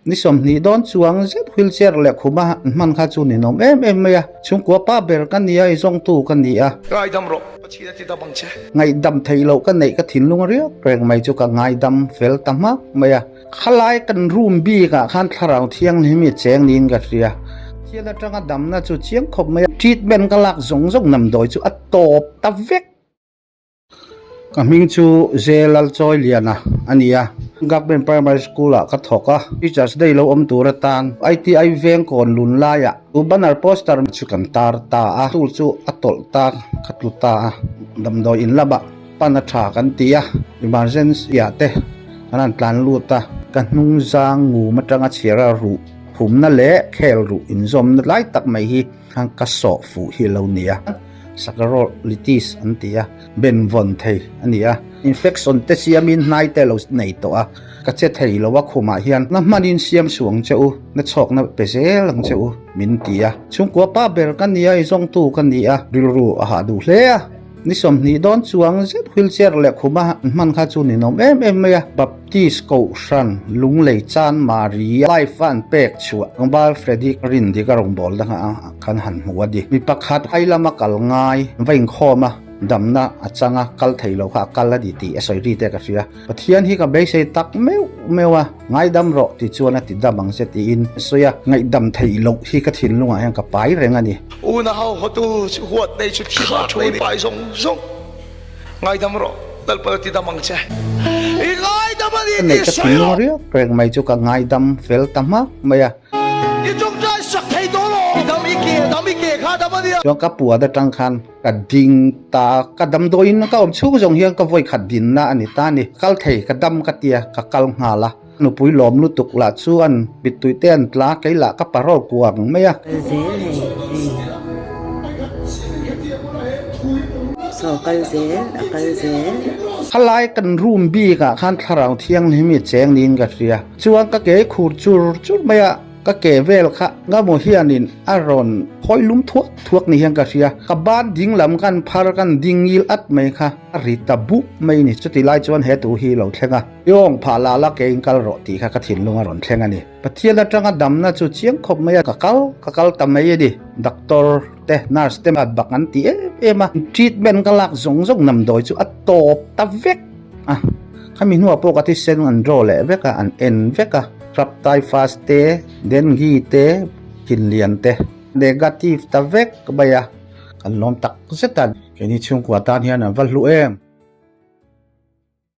Ni 20 dawn chuang zet wheelchair leh khuma an hman kha chu ninawm em em mai a. Chhungkua pa ber ka ni a, i zawngtu ka ni a. Ngaidam rawh, Pathian a ti dam ang che. Ngaihdam theih loh ka neih ka thinlung riak reng mai chu ka ngaidam fel ta hmak mai a. Khalai kan room bik ah khan thlarau thianghlim hi cheng niin ka hria. Pathian atanga damna chu chiang khawp mai a. Treatment ka lak zawng zawng damdawi chu a tawp ta vek. Ka hming chu Zelalchawiliana a ni a, Government Primary School ah ka thawk a, Teachers Day lo awm tur atan ITI veng kawn lun laiah chu banner poster chu kan tar ta a, stool chu a tawlh ta ka tlu ta a, damdawi in lamah pan a tha kan ti a, emergency ah te kan han tlan lut a, ka hnung zang ngum atanga chhiar a ruh phumna leh khel ruh inzawmna lai tak mai hi khan ka sawh fuh hi a lo ni a. Saccharolytes an ti a, ben vawn thei a ni a. Infection te siamin hnai te lo nei tawh a, ka che thei lo a khumah hian na hmanin siam suh ang che u, na chhawkna pe zel ang che u min ti a. Chhungkua pa ber ka ni a, i zawngtu ka ni a, rilru a hah duh hle a. Ni 20 dawn chuang zet wheelchair leh khuma an hman kha chu ninawm em em mai a. Baptist Kohhran Lunglei Chan Mari life a an pek chhuah tlangval Freddy Rindik a rawngbâwl dangah kan han hmu a ni. Mi pakhat hai lama kal ngai va inkhawm a, damna a chang a, kal thei lo kha a kal a ni tih a sawi ri te ka hria. Pathian hi ka beisei tak meuh meuh a, ngaidam rawh ti chuan a ti dam ang che tiin a sawi a, ngaihdam theih loh hi ka thinlungah hian ka pai reng a ni. Una ho hotu chu huat nei chu thim a thu nei pai zawng zawng ngaidam rawh Lalpa ti dam ang che. I ngaidam a ni tih Ka sawi thinlung rawh. riak reng mai chu ka ngaidam fel ta hmak mai a. I tawngtai sak thei tawh lo. I dam i ke dam i ke kha dam a nia. Chuan ka puat atang khan ka ding ta a, ka damdawiin ka awm chhung zawng hian ka vawi khat dinna a ni ta a ni. Kal thei ka dam ka tia ka kal nghal a, nupui lawm lutuk lah chu an mittui te an tla kei lah ka parawl kuang mai a. Kal zel hei hei. Saw kal zel a kal zel. Khalai kan room bik ah khan thlarau thianghlim hi cheng niin ka hria. Chuan ka ke khur chur chur mai a, ka ke vel kha Ngamo hianin a rawn phawi lum thuak thuak ni hian ka hria. Ka ban ding lam kan phar kan ding ngil at mai kha a ri ta bup mai a ni. Chuti lai chuan he tu hi lo thleng a, I awng phah la la ke in kal rawh tih kha ka thinlung a rawn thleng a ni. Pathian atanga damna chu chiang khawp mai a, ka kal ka kal ta mai a ni. Doctor te nurse te bak an ti em em a, treatment ka lak zawng zawng damdawi chu a tawp ta vek a. Khami hnuah pawh ka thisen an draw leh vek a, an en vek a, Crab typhus te, dengue te, thinlian te negative ta vek mai a, kan lawm tak zet a. Keini chhungkua tan hian an va hlu em?